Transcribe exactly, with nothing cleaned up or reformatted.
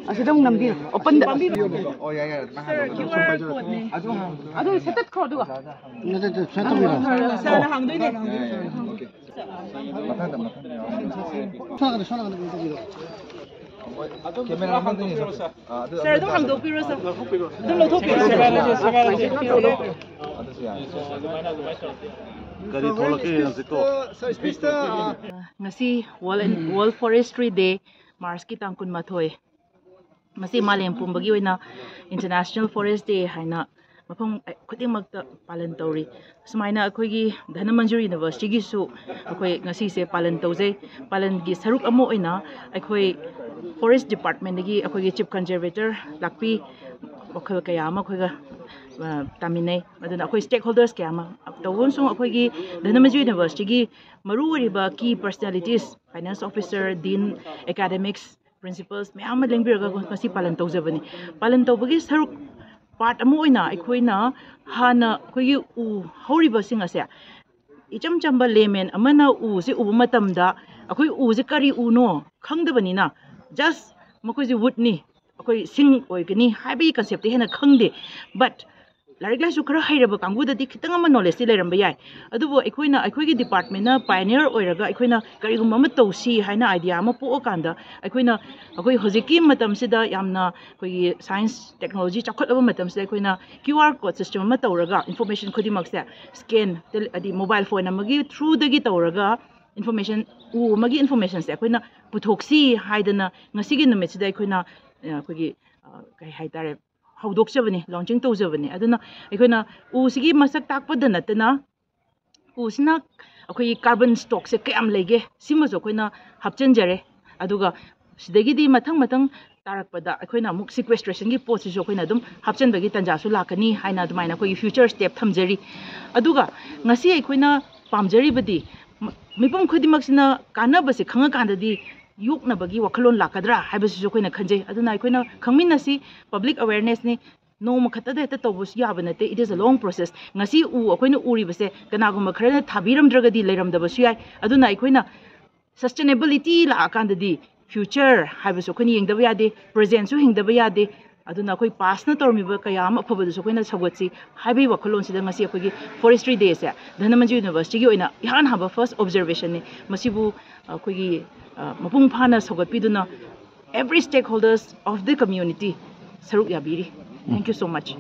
ꯑꯁꯤꯗ ꯑꯃꯨꯛ ꯅꯝꯕꯤꯌꯨ, ꯑꯣꯄꯟꯗ꯫ ꯑꯣ, ꯌꯥꯏ, ꯌꯥꯏ, ꯑꯗꯨꯃꯥꯏꯅ ꯍꯥꯡꯗꯣꯛꯑꯣ꯫ QR code ꯅꯦ꯫ ꯑꯗꯨ ꯍꯥꯡꯕꯗꯣ ꯑꯗꯨ ꯁꯦꯇꯠꯈ꯭ꯔꯣ ꯑꯗꯨꯒ꯫ ꯅꯠꯇꯦ, ꯅꯠꯇꯦ, ꯁꯨꯃꯥꯏꯅ ꯇꯧꯕꯤꯔꯣ꯫ ꯁꯥꯔꯅ ꯍꯥꯡꯗꯣꯏꯅꯦ꯫ ꯌꯥꯏ, ꯌꯥꯏ, ꯑꯣꯀꯦ꯫ ꯃꯊꯪꯗ, ꯃꯊꯪꯗ ꯌꯥꯎꯔꯣ꯫ ꯁꯣꯝ ꯅꯥꯀꯟꯗ, ꯁꯣꯝ ꯅꯥꯀꯟꯗ ꯀꯩꯅꯣ ꯇꯧꯕꯤꯔꯣ꯫ ꯀꯦꯃꯦꯔꯥ ꯃꯊꯪꯗ ꯌꯦꯡꯁꯦ꯫ ꯑꯥ, ꯑꯗꯨ, ꯁꯥꯔ, ꯑꯗꯨꯝ ꯍꯥꯡꯗꯣꯛꯄꯤꯔꯣ, ꯁꯥꯔ꯫ ꯑꯗꯨꯝ ꯂꯧꯊꯣꯛꯄꯤꯔꯣ, ꯁꯥꯔ꯫ ꯑꯗꯨꯁꯨ ꯌꯥꯏ꯫ ꯀꯔꯤ ꯊꯣꯛꯂꯛꯀꯦ ꯌꯦꯡꯁꯤꯀꯣ꯫ ꯉꯁꯤ World, World Forestry Day, ꯃꯥꯔꯆꯀꯤ ꯇꯥꯡ ꯀꯨꯟꯃꯥꯊꯣꯏ꯫ ꯃꯁꯤ ꯃꯥꯂꯦꯝ ꯄꯨꯝꯕꯒꯤ ꯑꯣꯏꯅ International Forest Day ꯍꯥꯏꯅ ꯃꯐꯝ ꯈꯨꯗꯤꯡꯃꯛꯇ ꯄꯥꯂꯟ ꯇꯧꯔꯤ꯫ ꯁꯨꯃꯥꯏꯅ ꯑꯩꯈꯣꯏꯒꯤ ꯙꯅꯃꯟꯖꯨꯔꯤ ꯌꯨꯅꯤꯚꯔꯁꯤꯇꯤꯒꯤꯁꯨ ꯑꯩꯈꯣꯏ ꯉꯁꯤꯁꯦ ꯄꯥꯂꯟ ꯇꯧꯖꯩ꯫ ꯄꯥꯂꯟꯒꯤ ꯁꯔꯨꯛ ꯑꯃ ꯑꯣꯏꯅ ꯑꯩꯈꯣꯏ Forest Departmentꯗꯒꯤ ꯑꯩꯈꯣꯏꯒꯤ Chief Conservator ꯂꯥꯛꯄꯤ, ꯋꯥꯈꯜ ꯀꯌꯥ ꯑꯃ ꯑꯩꯈꯣꯏꯒ, ꯑ, ꯇꯥꯃꯤꯟꯅꯩ꯫ ꯑꯗꯨꯅ ꯑꯩꯈꯣꯏ stakeholders ꯀꯌꯥ ꯑꯃ ꯇꯧꯕ ꯑꯃꯁꯨꯡ ꯑꯩꯈꯣꯏꯒꯤ ꯙꯅꯃꯟꯖꯨꯔꯤ ꯌꯨꯅꯤꯚꯔꯁꯤꯇꯤꯒꯤ ꯃꯔꯨ ꯑꯣꯏꯔꯤꯕ key personalities, finance officer, dean, academics, principals ꯃꯌꯥꯝ ꯑꯃ ꯂꯦꯡꯕꯤꯔꯒ ꯉꯁꯤ ꯄꯥꯂꯟ ꯇꯧꯖꯕꯅꯤ꯫ ꯄꯥꯂꯟ ꯇꯧꯕꯒꯤ ꯁꯔꯨꯛ part ꯑꯃ ꯑꯣꯏꯅ ꯑꯩꯈꯣꯏꯅ ꯍꯥꯟꯅ ꯑꯩꯈꯣꯏꯒꯤ ꯎ ꯍꯧꯔꯤꯕꯁꯤꯡ ꯑꯁꯦ ꯏꯆꯝ ꯆꯝꯕ layman ꯑꯃꯅ ꯎꯁꯦ ꯎꯕ ꯃꯇꯝꯗ ꯑꯩꯈꯣꯏ ꯎꯁꯦ ꯀꯔꯤ ꯎꯅꯣ ꯈꯪꯗꯕꯅꯤꯅ just ꯃꯈꯣꯏꯁꯦ woodꯅꯤ, ꯑꯩꯈꯣꯏ ꯁꯤꯡ ꯑꯣꯏꯒꯅꯤ ꯍꯥꯏꯕꯒꯤ conceptꯇꯤ ꯍꯦꯟꯅ ꯈꯪꯗꯦ꯫ But ꯂꯥꯏꯔꯤꯛ ꯂꯥꯏꯁꯨ ꯈꯔ ꯍꯩꯔꯕ ꯀꯥꯡꯕꯨꯗꯗꯤ ꯈꯤꯇꯪ ꯑꯃ knowledgeꯇꯤ ꯂꯩꯔꯝꯕ ꯌꯥꯏ꯫ ꯑꯗꯨꯕꯨ ꯑꯩꯈꯣꯏꯅ, ꯑꯩꯈꯣꯏꯒꯤ departmentꯅ pioneer ꯑꯣꯏꯔꯒ ꯑꯩꯈꯣꯏꯅ ꯀꯔꯤꯒꯨꯝꯕ ꯑꯃ ꯇꯧꯁꯤ ꯍꯥꯏꯅ idea ꯑꯃ ꯄꯣꯛꯑꯀꯥꯟꯗ ꯑꯩꯈꯣꯏꯅ, ꯑꯩꯈꯣꯏ ꯍꯧꯖꯤꯛꯀꯤ ꯃꯇꯝꯁꯤꯗ ꯌꯥꯝꯅ ꯑꯩꯈꯣꯏꯒꯤ science technology ꯆꯥꯎꯈꯠꯂꯕ ꯃꯇꯝꯁꯤꯗ ꯑꯩꯈꯣꯏꯅ QR code system ꯑꯃ ꯇꯧꯔꯒ information ꯈꯨꯗꯤꯡꯃꯛꯁꯦ scan, ꯇꯦꯂꯦ-, ꯍꯥꯏꯗꯤ mobile phone ꯑꯃꯒꯤ throughꯗꯒꯤ ꯇꯧꯔꯒ information, ꯎ ꯑꯃꯒꯤ informationꯁꯦ ꯑꯩꯈꯣꯏꯅ ꯄꯨꯊꯣꯛꯁꯤ ꯍꯥꯏꯗꯅ ꯉꯁꯤꯒꯤ ꯅꯨꯃꯤꯠꯁꯤꯗ ꯑꯩꯈꯣꯏꯅ, ꯑ, ꯑꯩꯈꯣꯏꯒꯤ, ꯑ, ꯀꯩ ꯍꯥꯏꯇꯥꯔꯦ, ꯍꯧꯗꯣꯛꯆꯕꯅꯤ, launching ꯇꯧꯖꯕꯅꯤ꯫ ꯑꯗꯨꯅ ꯑꯩꯈꯣꯏꯅ ꯎꯁꯤꯒꯤ ꯃꯁꯛ ꯇꯥꯛꯄꯗ ꯅꯠꯇꯅ ꯎꯁꯤꯅ ꯑꯩꯈꯣꯏꯒꯤ carbon stockꯁꯦ ꯀꯌꯥꯝ ꯂꯩꯒꯦ ꯁꯤꯃꯁꯨ ꯑꯩꯈꯣꯏꯅ ꯍꯥꯞꯆꯤꯟꯖꯔꯦ꯫ ꯑꯗꯨꯒ ꯁꯤꯗꯒꯤꯗꯤ ꯃꯊꯪ ꯃꯊꯪ ꯇꯥꯔꯛꯄꯗ ꯑꯩꯈꯣꯏꯅ ꯑꯃꯨꯛ sequestrationꯒꯤ ꯄꯣꯠꯁꯤꯁꯨ ꯑꯩꯈꯣꯏꯅ ꯑꯗꯨꯝ ꯍꯥꯞꯆꯤꯟꯕꯒꯤ ꯇꯥꯟꯖꯥꯁꯨ ꯂꯥꯛꯀꯅꯤ ꯍꯥꯏꯅ ꯑꯗꯨꯃꯥꯏꯅ ꯑꯩꯈꯣꯏꯒꯤ future step ꯊꯝꯖꯔꯤ꯫ ꯑꯗꯨꯒ ꯉꯁꯤ ꯑꯩꯈꯣꯏꯅ ꯄꯥꯝꯖꯔꯤꯕꯗꯤ ꯃ-, ꯃꯤꯄꯨꯝ ꯈꯨꯗꯤꯡꯃꯛꯁꯤꯅ ꯀꯥꯟꯅꯕꯁꯦ ꯈꯪꯉꯀꯥꯟꯗꯗꯤ ꯌꯣꯛꯅꯕꯒꯤ ꯋꯥꯈꯜꯂꯣꯟ ꯂꯥꯛꯀꯗ꯭ꯔꯥ ꯍꯥꯏꯕꯁꯤꯁꯨ ꯑꯩꯈꯣꯏꯅ ꯈꯟꯖꯩ꯫ ꯑꯗꯨꯅ ꯑꯩꯈꯣꯏꯅ ꯈꯪꯃꯤꯟꯅꯁꯤ, public awarenessꯅꯤ, ꯅꯣꯡꯃ ꯈꯛꯇꯗ ꯍꯦꯛꯇ ꯇꯧꯕꯁꯨ ꯌꯥꯕ ꯅꯠꯇꯦ, it is a long process꯫ ꯉꯁꯤ ꯎ ꯑꯩꯈꯣꯏꯅ ꯎꯔꯤꯕꯁꯦ ꯀꯅꯥꯒꯨꯝꯕ ꯈꯔꯅ ꯊꯥꯕꯤꯔꯝꯗ꯭ꯔꯒꯗꯤ ꯂꯩꯔꯝꯗꯕꯁꯨ ꯌꯥꯏ꯫ ꯑꯗꯨꯅ ꯑꯩꯈꯣꯏꯅ sustainability ꯂꯥꯛꯑꯀꯥꯟꯗꯗꯤ Future ꯍꯥꯏꯕꯁꯨ ꯑꯩꯈꯣꯏꯅ ꯌꯦꯡꯗꯕ ꯌꯥꯗꯦ, presentꯁꯨ ꯍꯤꯡꯗꯕ ꯌꯥꯗꯦ꯫ ꯑꯗꯨꯅ ꯑꯩꯈꯣꯏ pastꯅ ꯇꯧꯔꯝꯃꯤꯕ ꯀꯌꯥ ꯑꯃ ꯑꯐꯕꯗꯨꯁꯨ ꯑꯩꯈꯣꯏꯅ ꯁꯧꯒꯠꯁꯤ ꯍꯥꯏꯕꯒꯤ ꯋꯥꯈꯜꯂꯣꯟꯁꯤꯗ ꯉꯁꯤ ꯑꯩꯈꯣꯏꯒꯤ Forestry Dayꯁꯦ ꯙꯅꯃꯟꯖꯨ Universityꯒꯤ ꯑꯣꯏꯅ ꯏꯍꯥꯟ ꯍꯥꯟꯕ first observationꯅꯤ꯫ ꯃꯁꯤꯕꯨ ꯑꯩꯈꯣꯏꯒꯤ, ꯑ, ꯃꯄꯨꯡ ꯐꯥꯅ ꯁꯧꯒꯠꯄꯤꯗꯨꯅ every stakeholders of the community ꯁꯔꯨꯛ ꯌꯥꯕꯤꯔꯤ꯫ Thank you so much꯫